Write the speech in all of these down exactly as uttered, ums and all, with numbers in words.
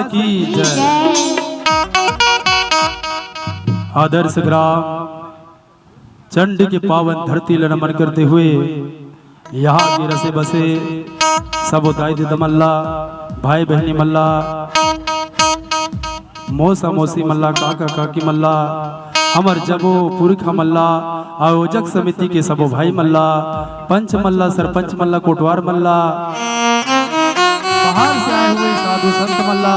की जय। आदर्श ग्राम चंडी के पावन धरती ल नमन करते हुए यहाँ के रसे बसे सबो दाई ददा मन ला, भाई बहिनी मन ला, मौसा मौसी मन ला, काका काकी मन ला, हमर जबो पुरखा मन ला, आयोजक समिति के सबो भाई मन ला, पंच मन ला, सरपंच मन ला, कोटवार मन ला, बाहर से आए हुए साधु संत मन ला,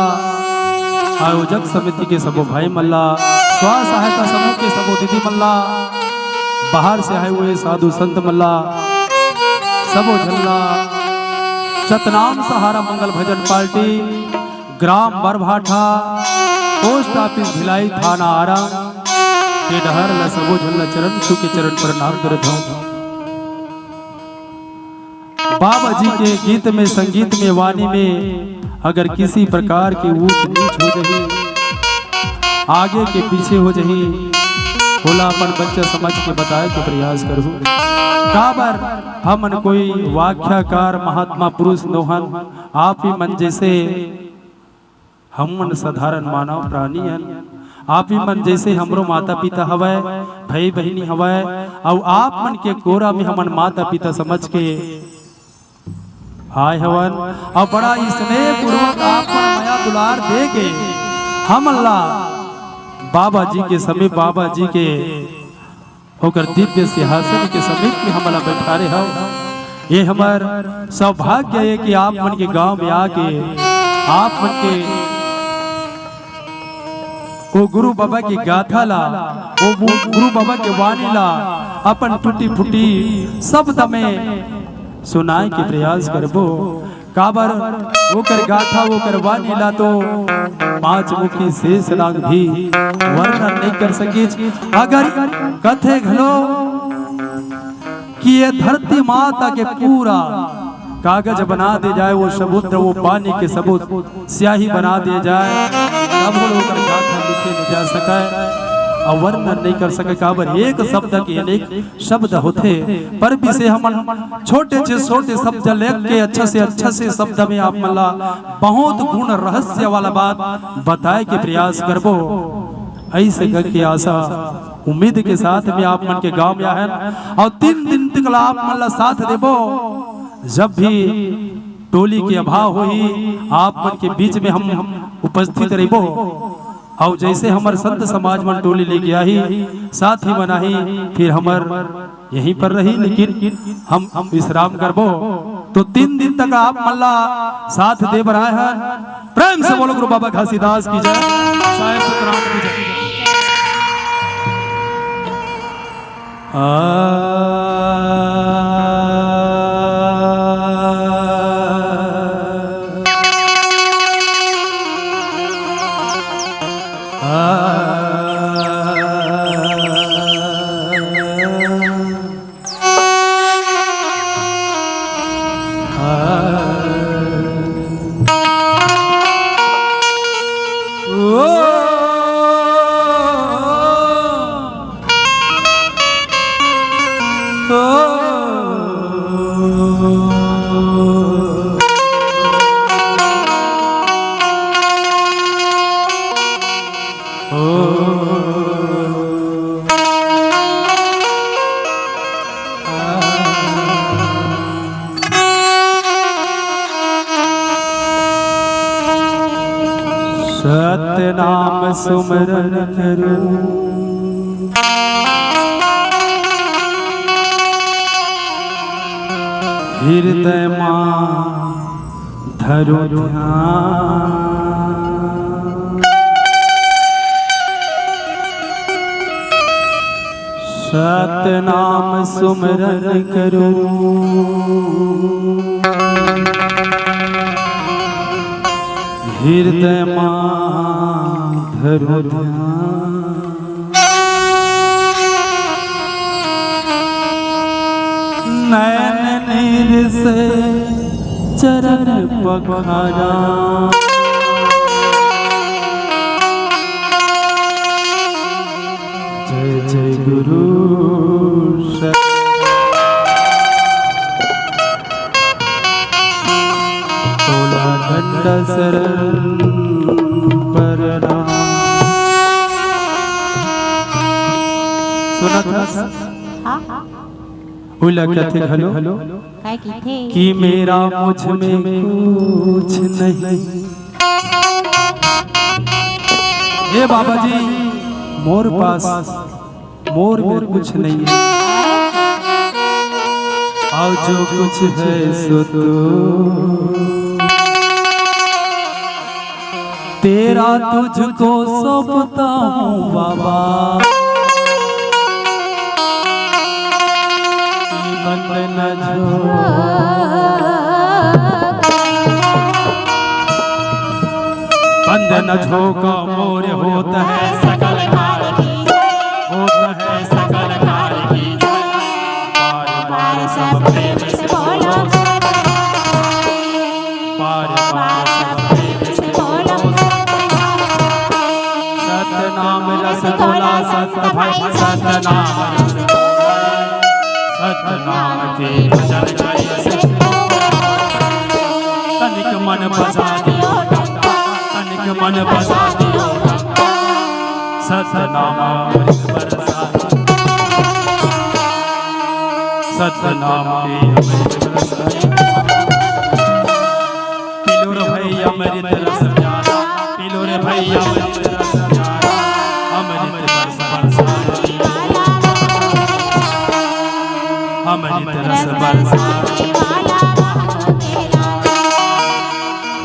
आयोजक समिति के सबो भाई मन ला, स्व सहायता समूह के सबो दीदी मन ला, बाहर से आए हुए साधु संत मन ला, सबो झन ला सतनाम सहारा मंगल भजन पार्टी, ग्राम बरभाठा, पोस्ट ऑफिस भिलाई, थाना आरा के डहर ला सबो झन ला चरण छू के चरण प्रणाम करत हौं। बाबा जी के गीत में, संगीत में, वाणी में अगर किसी प्रकार के ऊंच नीच हो जाही, आगे के पीछे हो जाही, ओला अपन बच्चा समझ के बताए के प्रयास करहू। काबर हमन कोई व्याख्याकार महात्मा पुरुष नोहन, आप ही मन जैसे हमन साधारण मानव प्राणी हन। आप ही मन जैसे हमरो माता पिता हवय, भाई बहिनी हवय, अउ आप मन के कोरा में हमन माता पिता समझ के आए हवन, अउ बड़ा स्नेह पूर्वक आप मन मया दुलार दे के हमन ला बाबा जी के समीप, बाबा जी के ओकर दिव्य सिंहासन के समीप में हमला बैठारे हव। ये हमर सौभाग्य हे कि आप मन के गांव में आके आप मन के ओ गुरु बाबा के गाथा ला, ओ गु-, गुरु बाबा के वाणी ला अपन टूटी फूटी शब्द में सुनाए के प्रयास करबो। काबर ओकर गाथा, ओकर वाणी ला तो पांच मुखी शेष नाग भी वर्णन नहीं कर सकिस। अगर कथे घलो कि ये धरती माता के पूरा कागज बना दे जाए, वो समुद्र, वो पानी के सबूत स्याही बना दे जाए, तब वो ओकर गाथा लिखे नहीं जा सके अउ वर्णन नहीं कर सके। काबर एक शब्द के अनेक शब्द होथे, पर भी से हमन छोटे से छोटे शब्द लेके अच्छा से अच्छा से शब्द में आप मन ला बहुत गुण रहस्य वाला बात बताए के प्रयास करबो। ऐसे करके आशा उम्मीद के साथ में आप मन के गांव में आहन अउ तीन दिन तक ला आप मन ला साथ देबो। जब भी टोली के अभाव होही, आप मन के बीच में हम उपस्थित रहिबो। अउ जैसे हमर संत समाज मन टोली लेके आही, साथी मन आही, फिर हमर यहीं पर रही, लेकिन हम विश्राम करबो। तो तीन दिन तक आप मन ला साथ दे बर आए हन। प्रेम से बोलो गुरु बाबा घासीदास की जय, साहेब सतनाम की जय। आ सतनाम सुमरन करो, हृदय मा धरो ध्यान। सतनाम सुमरन करो, हृदय मा धरो ध्यान। नैन नीर से चरण पखारा। जय जय गुरु सत-, तोला डंडा शरण नथस। हाँ, हाँ। ओला कथे घलो। काय कथे? कि मेरा मुझ में कुछ नहीं। हे बाबा जी, मोर पास, मोर में कुछ नहीं है। और जो कुछ है सो तू। तेरा तुझको सौंपता हूँ बाबा। बंधन झोंका, बंधन झोंका मोर होत है सकल काल की, होत है सकल काल की। बार बार सब प्रेम से बोलो। बार बार सब प्रेम से बोलो। सतनाम रसगुल्ला सत भाई, सतनाम रसगुल्ला। सतनाम के भजन करे से तनिक मन बसा दियो, तनिक मन बसा दियो। सतनाम अमृत बरसा, सतनाम के अमृत बरसा। पी लो रे भई अमृत रस प्यारा, पी लो रे भई अमृत रस प्यारा। अमृत बरस बरसा, अमृत रस बरसा।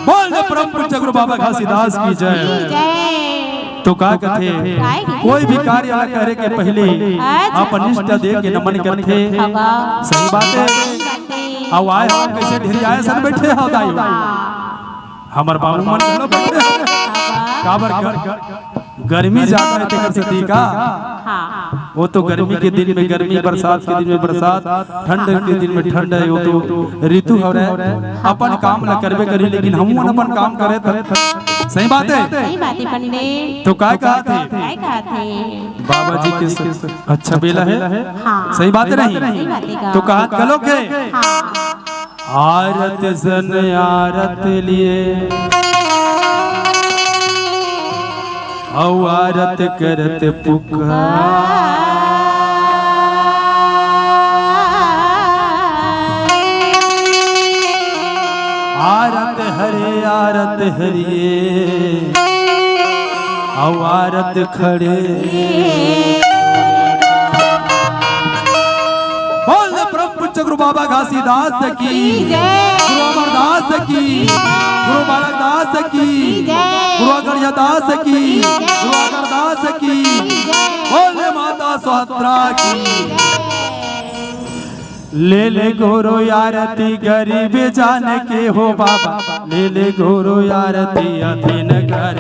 बोल दे परम पूज्य गुरु बाबा घासीदास की जय। जय। तो का कथे, काय कथे? कोई भी कार्य ला करे के पहले अच्छा। अपन इष्ट देव के नमन करथे। हवा। सही बात है। सही बात है। अउ आय हम कइसे ढेरियाए सन बइठे हव दाई। हाँ। हमर बाबू मन घलो बइठे। हवा। काबर ग-, गर्मी जादा हे तेकर सेती का? हाँ। वो तो गर्मी के दिन में गर्मी, बरसात के दिन में बरसात, ठंड के दिन में ठंड हे, वो तो ऋतु हवय। अपन काम ला करबे करही, लेकिन हमू मन अपन काम करे त सही बात हे। सही बात हे पंडित। तो काय कहत हे? काय कहत हे? बाबा जी के स-, अच्छा बेला हे। हाँ। सही बात हे नहीं? सही बात हे का? तो कहत घलो के? हाँ। आरत सन आरत लिए, अउ आरत करत पुकार। आरत हरे आरत हरिये, अउ आरत खड़े। बोल परम पूज्य गुरु बाबा घासीदास की, जय। गुरु अमरदास की, गुरु बालकदास की, जय। गुरु अगड़ियादास की, जय। गुरु अगरदास की, जय। बोल माता सोहत्रा की। ले ले गुरु आरती गरीब जन के हो बाबा, ले ले गुरु आरती अधीन कर।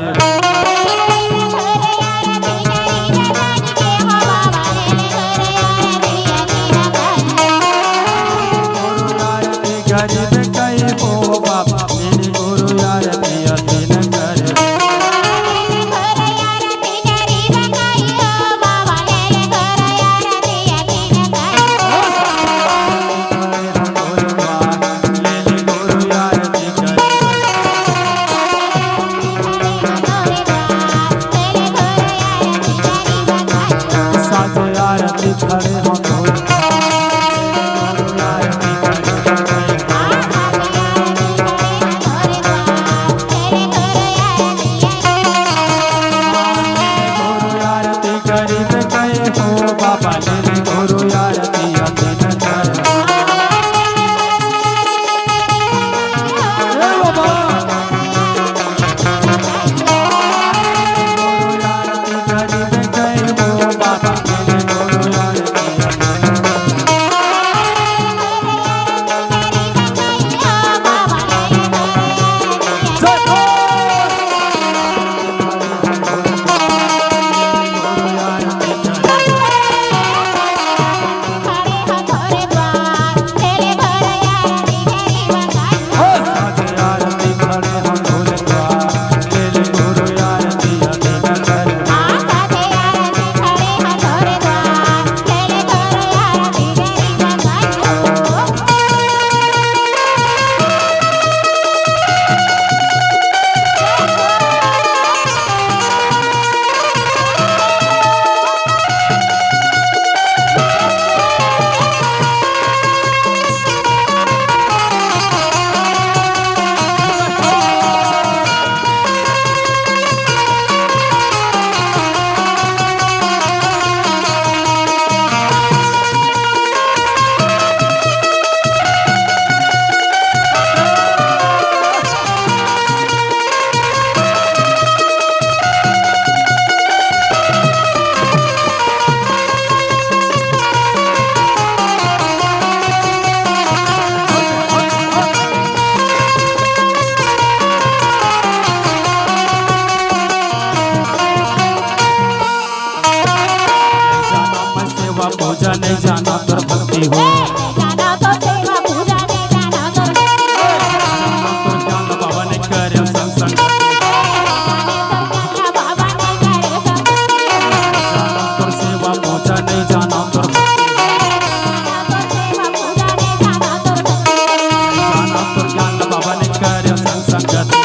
गुरु आरती गरीब कई हो बाबा, ले ले गुरु आरती अधीन कर। पूजा नहीं जाना तोर भक्ति हो। जाना तोर सेवा पूजा नहीं जाना तोर भक्ति हो। जाना तोर ज्ञान बाबा नहीं करे संग संगति। जाना तोर ज्ञान बाबा नहीं करे संग संगति। जाना तोर सेवा पूजा नहीं जाना तोर भक्ति हो। जाना तोर सेवा पूजा नहीं जाना तोर भक्ति हो। जाना तोर ज्ञान बाबा नहीं करे संग संगति।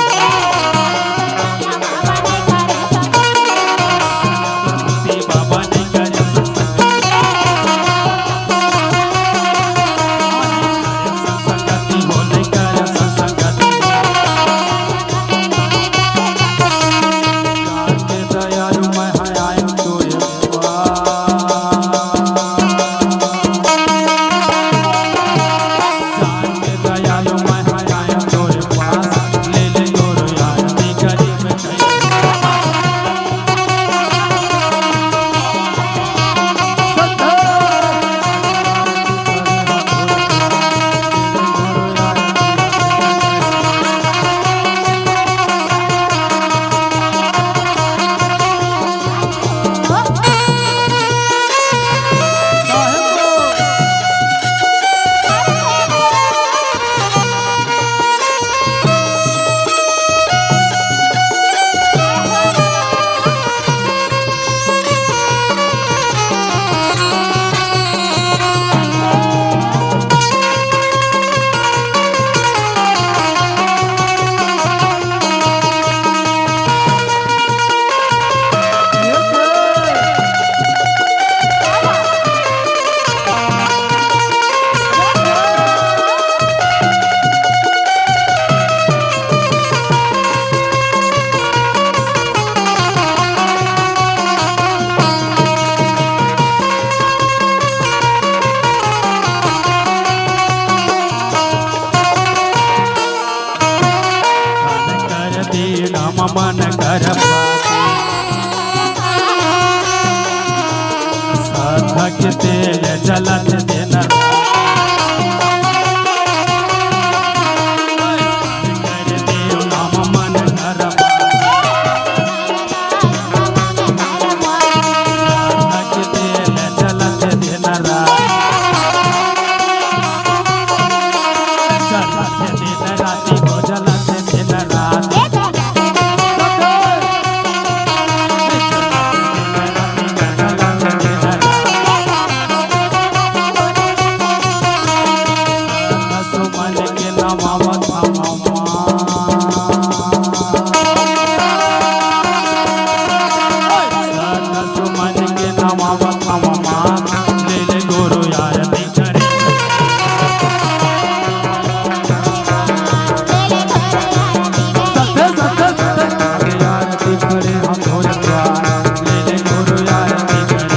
मन कर दीन मम मन कर पाती। साधक तेल जलत दिन रात। मन कर दीन मम मन कर पाती। साधक तेल जलत दिन रात। जलत दिन राति हो, जलत दिन राति। जलत दिन राति, जलत दिन राति। सुमन के नवा मत हमामा। सुमन के नवा मत हमामा। ले ले गुरु आरती करे। सत्य, सत्य, सत्य। आरती करे हम भोजपुरा। ले ले गुरु आरती करे।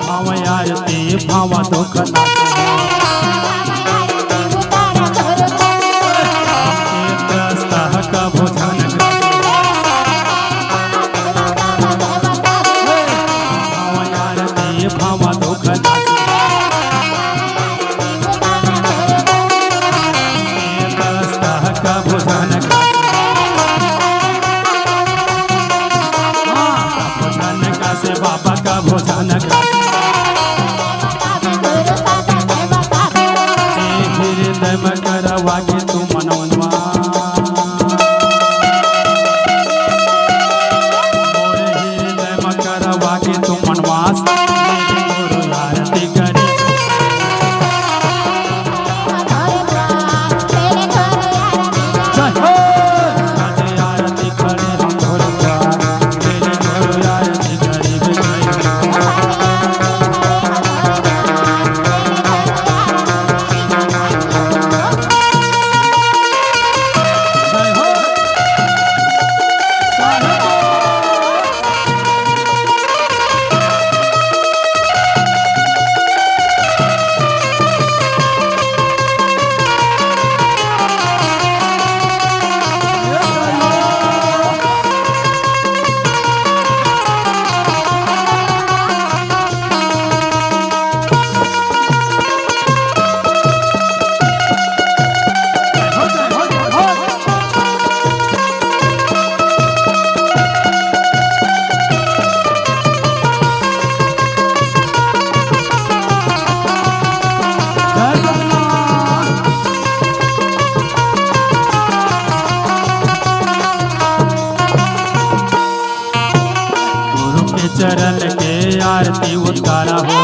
भाव आरती भाव दुख नाश। त्रस्त कभू झन ग्रस्त। भाव आरती भाव दुख नाश। त्रस्त कभू झन ग्रस्त। हाँ, कभू झन ग्रस्त बाबा कभू झन ग्रस्त। ए हृदय में करवा के तू मनवा। मोरे हृदय में करवा के तू मनवास। चरण के आरती उतारा हो।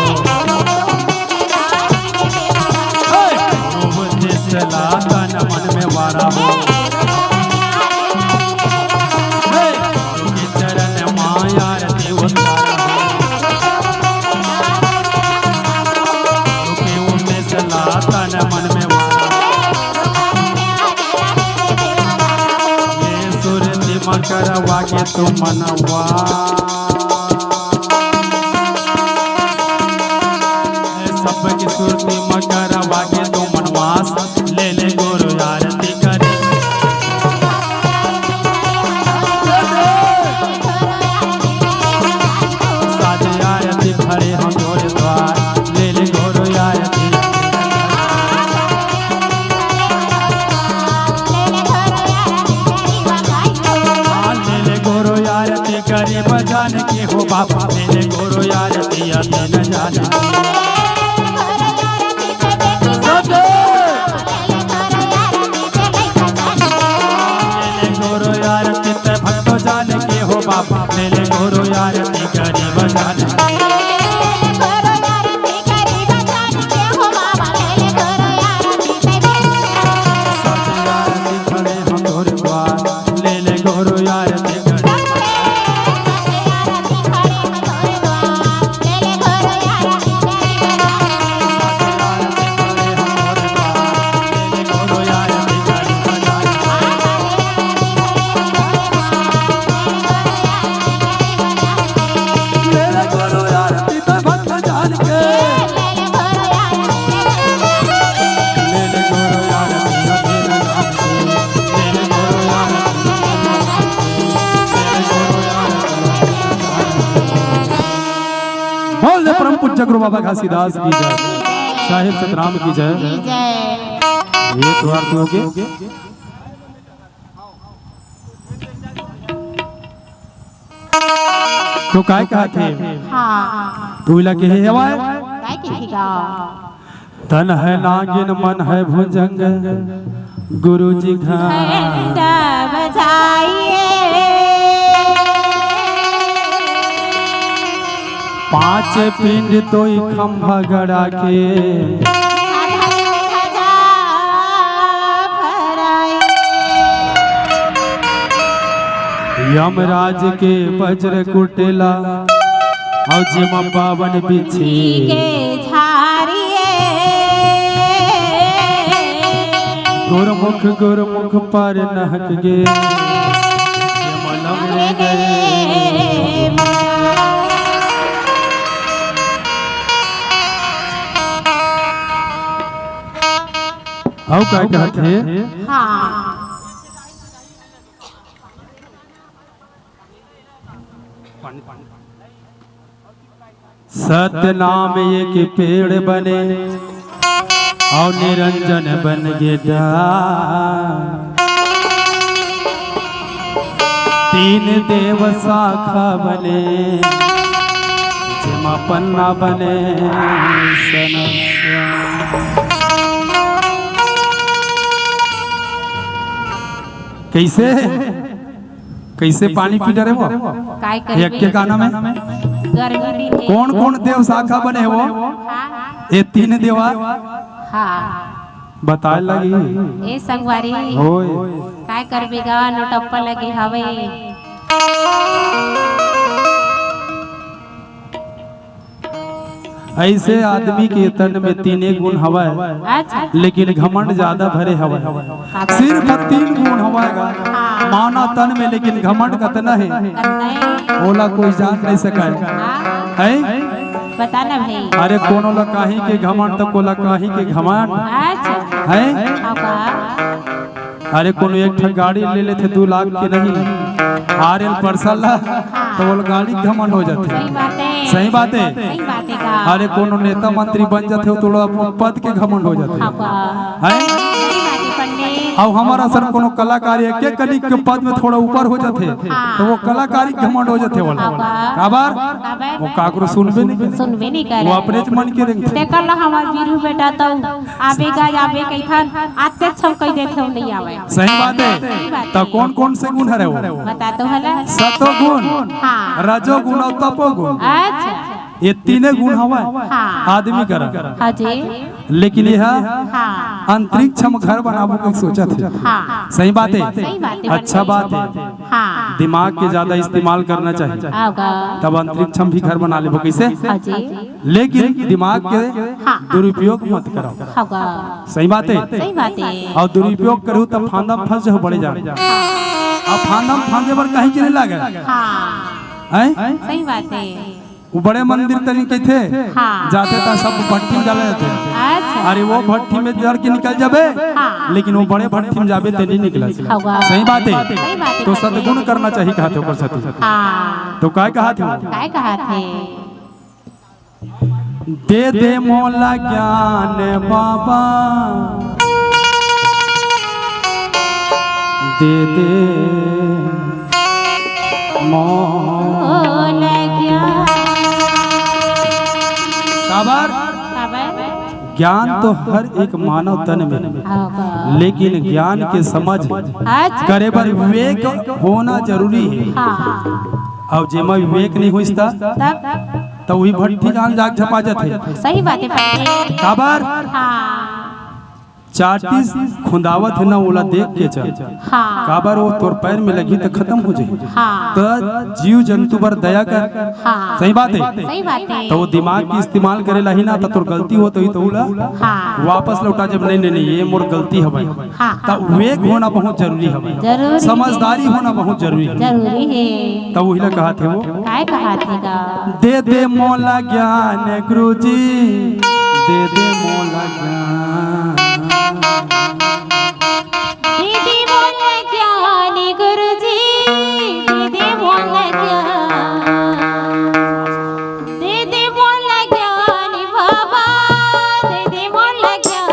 हे! उपदेश ला तन मन में वारा हो। हे! गुरु के चरण माँ आरती उतारा हो। गुरु के उपदेश ला तन मन में वारा हो। ये सुरती म करवा के तू मनवा। सबके सुरती म करवा के तू मनवास, ले ले गुरु आरती करे। साज आरती खड़े हम तोरे द्वार, ले ले गुरु आरती। ले ले गुरु आरती गरीब जान के हो बाप, ले ले गुरु आरती अधीन जान के। ले ले गुरु आरती ते भक्त जान के हो बाप, ले ले गुरु आरती गरीब जान के। साज आरती खड़े हम तोरे द्वार, ले ले गुरु आरती गरीब। बोल दे परम पूज्य गुरु बाबा घासीदास की जय, साहेब सतराम की जय। जय। ये तो आरती हो गई। तो काय कहत हे? हाँ। तू ला कहे हवय? काय कहे गा? तन है नागिन मन है भुजंग, गुरु जी घंटा बजाइए। पांच पिंड तोई खंभा गड़ा के। यमराज के वज्र कुटेला, अउ जेमा पावन बिछी के झारिए। गुरमुख गुरमुख पर नहक गे, जेमा लमरे गए। अउ का कहत हे? हाँ। सत्य नाम एक पेड़ बने, अउ निरंजन बन गे डार। तीन देव शाखा बने, जेमा पन्ना बने सनस्या। कइसे? कइसे पानी पी डरे वो? काय करबे? एक के गाना में? गर्मी दिन हे। कोन कोन देव शाखा बने हे वो? हाँ। ये तीन देवा? हाँ। बताए लगी। ए संगवारी। होय। काय करबे गा, नोटप्पा लगे हवे। अइसे आदमी के तन में तीने गुण हवय, अच्छा। लेकिन घमंड ज्यादा भरे हवय। हाँ। सिर्फ तीन गुण हवय गा। हाँ। माना तन में, लेकिन घमंड कतना हे, कतना हे? ओला कोई जान नहीं सकय। हाँ। है? बता ना भाई। अरे कोनो ला काही के घमंड, त कोला काही के घमंड। अच्छा। है? हाँ का? अरे कोनो एक ठन गाड़ी ले लेथे दू लाख के नहीं, आर एल पल्सर ला, तो ओला गाड़ी घमंड हो जाथे। सही बात हे। सही बात हे। सही बात हे का? अरे कोनो नेता मंत्री बन जाथे, तो ओला अपन पद के घमंड हो जाथे। हाँ बा। हैं? सही बात हे पंडित। अउ हमर असन कोनो कलाकार एक एक कनिक के पद में थोड़ा ऊपर हो जाथे, हाँ। त वो कलाकारी घमंड हो जाथे वाला। हाँ, बा। काबर? काबर? वो काकरो सुनबे नहीं करे। सुनबे नहीं करे। वो अपनेच मन के रेंगथे। तेकर ला हमर बीरू बेटा तो आबे गा आबे कहिथन, आते छम कहि देथे, वो नहीं आवे। सही बात हे। सही बात त हे। कौन कौन से गुण हरे वो? बता तो भला। सतो गुण, हाँ। रजो गुण अउ तपो गुण। अच्छा। ये तीने गुण हवय हाँ। आदमी करा। हाँ जी। लेकिन ये हाँ। अंतरिक्ष म घर बनाबो के सोचत हे। हाँ। सही बात हे? सही बात हे। अच्छा बात हे। हाँ। दिमाग के ज्यादा इस्तेमाल करना चाहिए। होगा। तब अंतरिक्ष म भी घर बना लेबो। कैसे? हाँ जी। लेकिन दिमाग के हाँ। दुरुपयोग मत करो। होगा। सही बात हे? सही बात हे। अउ दुरुपयोग करहू तब फांदा म फंस जाहू बड़े जान। हाँ। अब फांदा म फंसे बर कहीं के नहीं लागे। हाँ। हैं? सही बात हे। वो बड़े मंदिर तनी कहिथे, हाँ। जाथे त सब भट्ठी में जले जाथे। अच्छा। अरे वो भट्ठी में जल के निकल जाबे, हाँ। लेकिन वो बड़े भट्ठी में जाबे ते नहीं निकला। होगा। सही बात हे? सही बात हे, तो भट्ठी। सद्गुण करना चाहिए, कहत हे ओकर सेती। हाँ। तो काय कहत हे? काय कहत हे? दे दे मोला ज्ञान बाबा, दे दे मोला ज्ञान। काबर? काबर? ज्ञान तो हर एक मानव तन में हे, हाँ, बा। लेकिन ज्ञान के समझ अच्छा। करे बर विवेक होना जरूरी हे। हाँ। अउ जेमा विवेक नहीं होइस त? तब? त उही भट्ठी जान जाके झपा जाथे। सही बात हे, भट्ठी। काबर? हाँ। चाटी खुंदावत हे ना, ओला देख के चल। हाँ। काबर वो तोर पैर में लगही त खत्म हो जाही। हाँ। त जीव जंतु बर दया कर। हाँ। सही बात हे? सही बात हे। त वो दिमाग के इस्तेमाल करे लाही ना, त तोर गलती होत होही त ओला हाँ। वापस लौटा जब, नहीं, नहीं, नहीं, ये मोर गलती हवय। हाँ। त विवेक होना बहुत जरूरी हवय। जरूरी हे। समझदारी होना बहुत जरूरी हे। जरूरी हे। त उही ला कहत हे वो। काय कहत हे गा? दे दे मोला ज्ञान गुरुजी, दे दे मोला ज्ञान। दे दे मोला ज्ञान गुरुजी, दे दे मोला ज्ञान। दे दे मोला ज्ञान बाबा, दे दे मोला ज्ञान।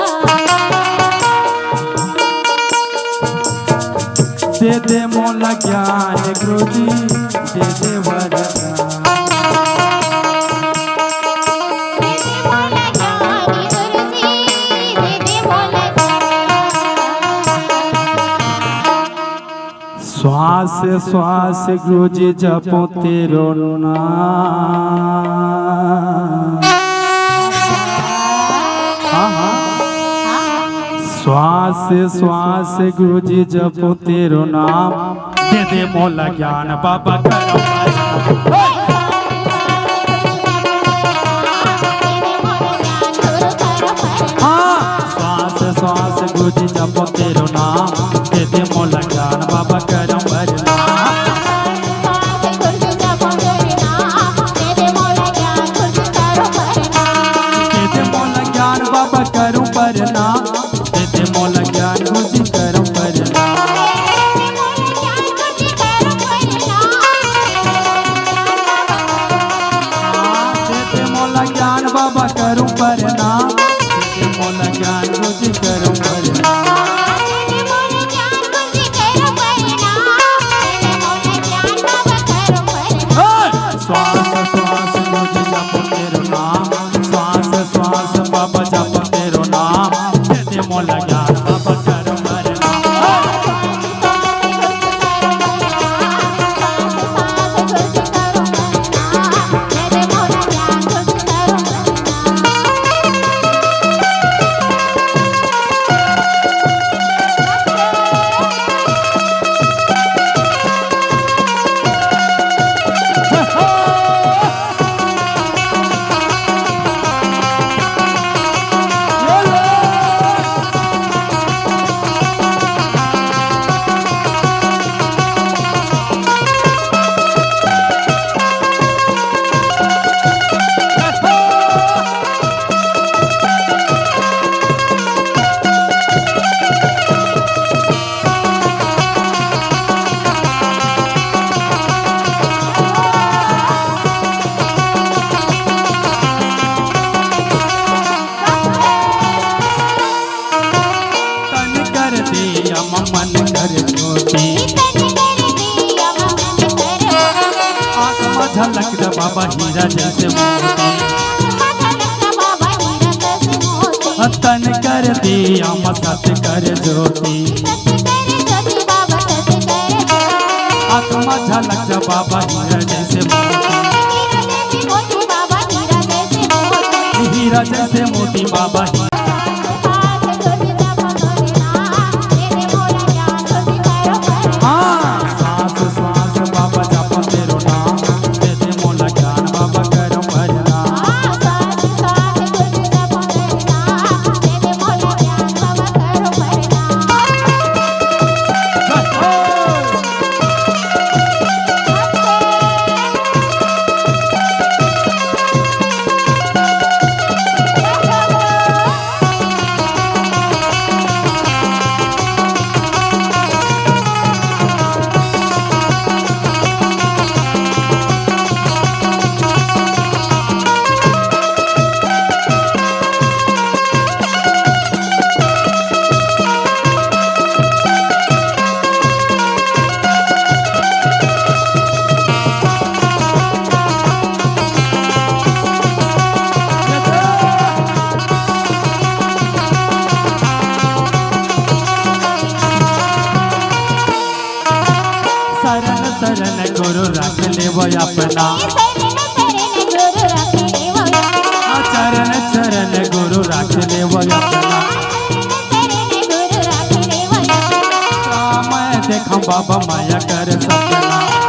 दे दे मोला ज्ञान गुरुजी, दे दे वरदान। श्वास श्वास गुरुजी जपो तेरो नाम। हाँ, हाँ। श्वास श्वास गुरुजी जपो तेरो नाम, दे दे मोला ज्ञान बाबा करम। हाँ, श्वास श्वास गुरुजी जपो तेरो नाम, दे दे मोला ज्ञान बाबा करम भरना। दे दे मोला ज्ञान बाबा करम भरना। दे दे मोला ज्ञान गुरुजी करम भरना। दे दे मोला ज्ञान बाबा करम भरना। दे दे मोला ज्ञान गुरुजी करम भरना। श्वास श्वास गुरुजी जपो तेरो नाम, श्वास श्वास बाबा जपो तेरो नाम, दे दे मोला ज्ञान बाबा करम भरना। झलक जा बाबा हीरा जैसे मोती, तन कर दिया म सत कर ज्योति। आत्मा झलक जा बाबा हीरा जैसे मोती, हीरा जैसे मोती बाबा हीरा। हाँ, सांस सांस बाबा जप तेरो नाम, दे दे मोला ज्ञान बाबा करम भरना। शरण शरण गुरु रख लेवो अपना। शरण शरण गुरु रख लेवो अपना। चरण चरण गुरु रख लेवो अपना। शरण शरण गुरु रख लेवो अपना। का मैं देखम बाबा माया कर सपना।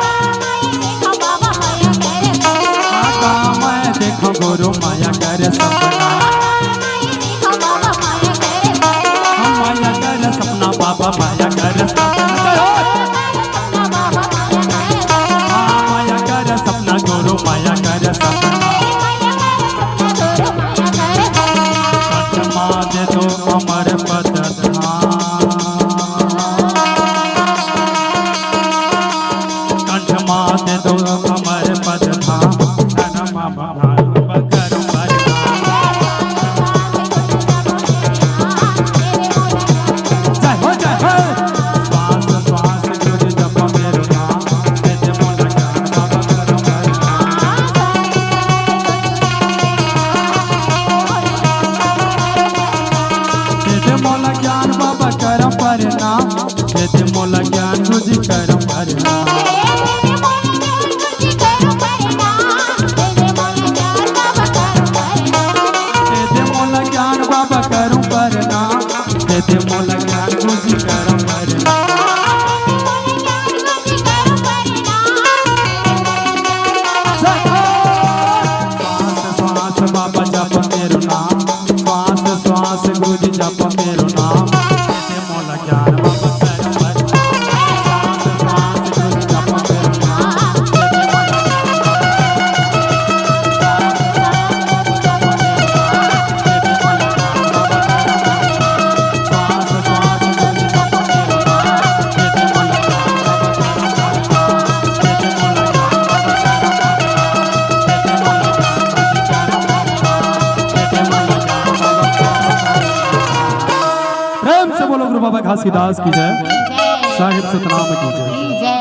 का मैं देखम बाबा माया कर सपना। हाँ, का मैं देखम गुरु माया कर सपना। हम माया कर सपना बाबा माया कर सपना। हाँ, माया कर सपना गुरु माया कर सपना। कंठ मा दे दो अमर पद धाम। कंठ मा दे दो अमर पद धाम। धन मा जय हो, जय हो। श्वास श्वास गुरु जप मेरो नाम, दे दे मोला ज्ञान बाबा करम भरना। दे दे मोला ज्ञान बाबा करम भरना। दे दे मोला ज्ञान गुरु जी करम भरना। दे दे मोला ज्ञान बाबा करम भरना। दे दे मोला ज्ञान गुरु जी करम भरना। श्वास श्वास बाबा जप मेरो नाम। श्वास श्वास गुरु जी जप मेरो नाम। दे दे मोला ज्ञान बाबा करम भरना। श्वास श्वास गुरु जप मेरो नाम। दे दे मोला प्रेम से बोलो गुरु बाबा घासीदास की जय। साहिब सतनाम की जय।